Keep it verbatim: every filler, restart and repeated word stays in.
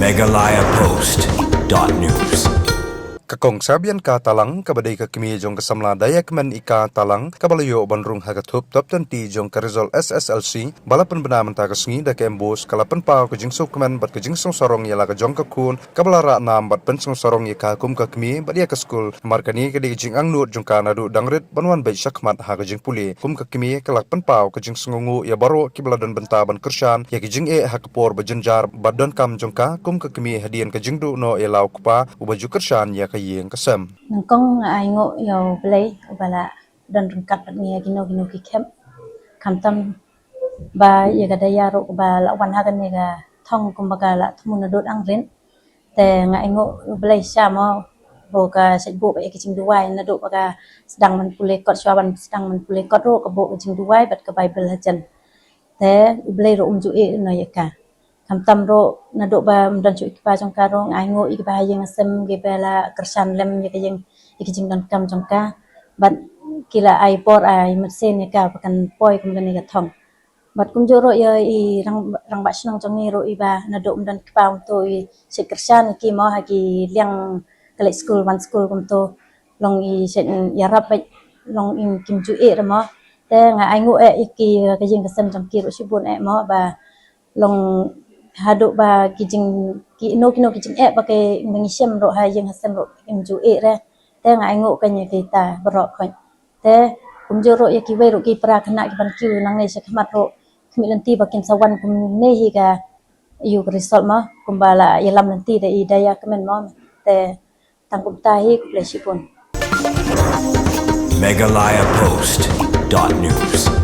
Meghalaya Post dot news. Ka Kong Sabian Ka Talang, kaba dei ka kmie jong ka samla Diakmen Ika Talang, kaba la ïoh ban rung ha ka thup top twenty jong ka result S S L C ba la pynbna mynta ka sngi da ka MBOSE, ka la pynpaw ka jingsngewkmen bad ka jingsngewsarong ïa la ka jong ka khun kaba la rah nam bad pynsngewsarong ïa ka kum ka kmie bad ïa ka skul. Namar kane ka dei ka jingangnud jong ka naduh dang rit ban wan beit shakhmat ha ka jingpule. Kum ka kmie, ka la pynpaw ka jingsngewnguh ïa baroh kiba la don bynta ban kyrshan ïa ka jingeh ha ka por ba jynjar bad donkam jong ka kum ka kmie hadien ka jingduh noh ïa la u kpa uba ju kyrshan ïa ka ïing ka sem. Nyngkong nga ainguh ïa U Blei uba la don ryngkat bad ngi ha kino kino ki khep. Khamtam ba ïa ka Daia ruh kaba la wan ha kane ka thong kumba ka la thmu naduh dang rit. Te nga ainguh U Blei sha mo, ba ka shait buh ïa ki jingduwai naduh ba ka sdang ban pule kot, shuwa ban sdang ban pule kot ruh ka buh ka jingduwai bad ka Baibl hajan. Te U Blei ruh um ju ïeh noh ïa ka. Khamtam ruh naduh ba ym don shuh i kpa jong ka ruh nga ainguh ïa kiba ha ïing ha sem kiba la kyrshan lem ïa ka ïing, ïa ka jingdonkam jong ka. Bad ki la ai bor ai mynsiem ïa ka ba kan poi kum kane ka thong. Bad kumjuh ruh ïa i rang, rangbah shnong jong ngi ruh iba naduh ym don kpa kumto i shait kyrshan ïa ki mo ha ki liang ka leit skul wan skul kumto. Long i shait ïarap bad long i kim ju ïeh re mo. Te nga ainguh eh ïa ki, ka ïing ka sem jong ki ruh shibun eh mo ba long haduh ba ki jing, kino kino ki jingeh ba ki, ba ngi shem ruh ha ïing ha sem ruh kim ju ïeh re. Te nga ainguh ka ïa kita baroh khoit. Te kumjuh ruh ïa kiwei ruh ki para khynnah kiban kiew nangne shakhmat ruh khmih lynti ba kin sa wan kumne hi ka, ïa u ka result mo, kumba la ïalam lynti da i Diakmen mo. Te tang kumta hi, khublei shibun. Meghalaya Post dot news.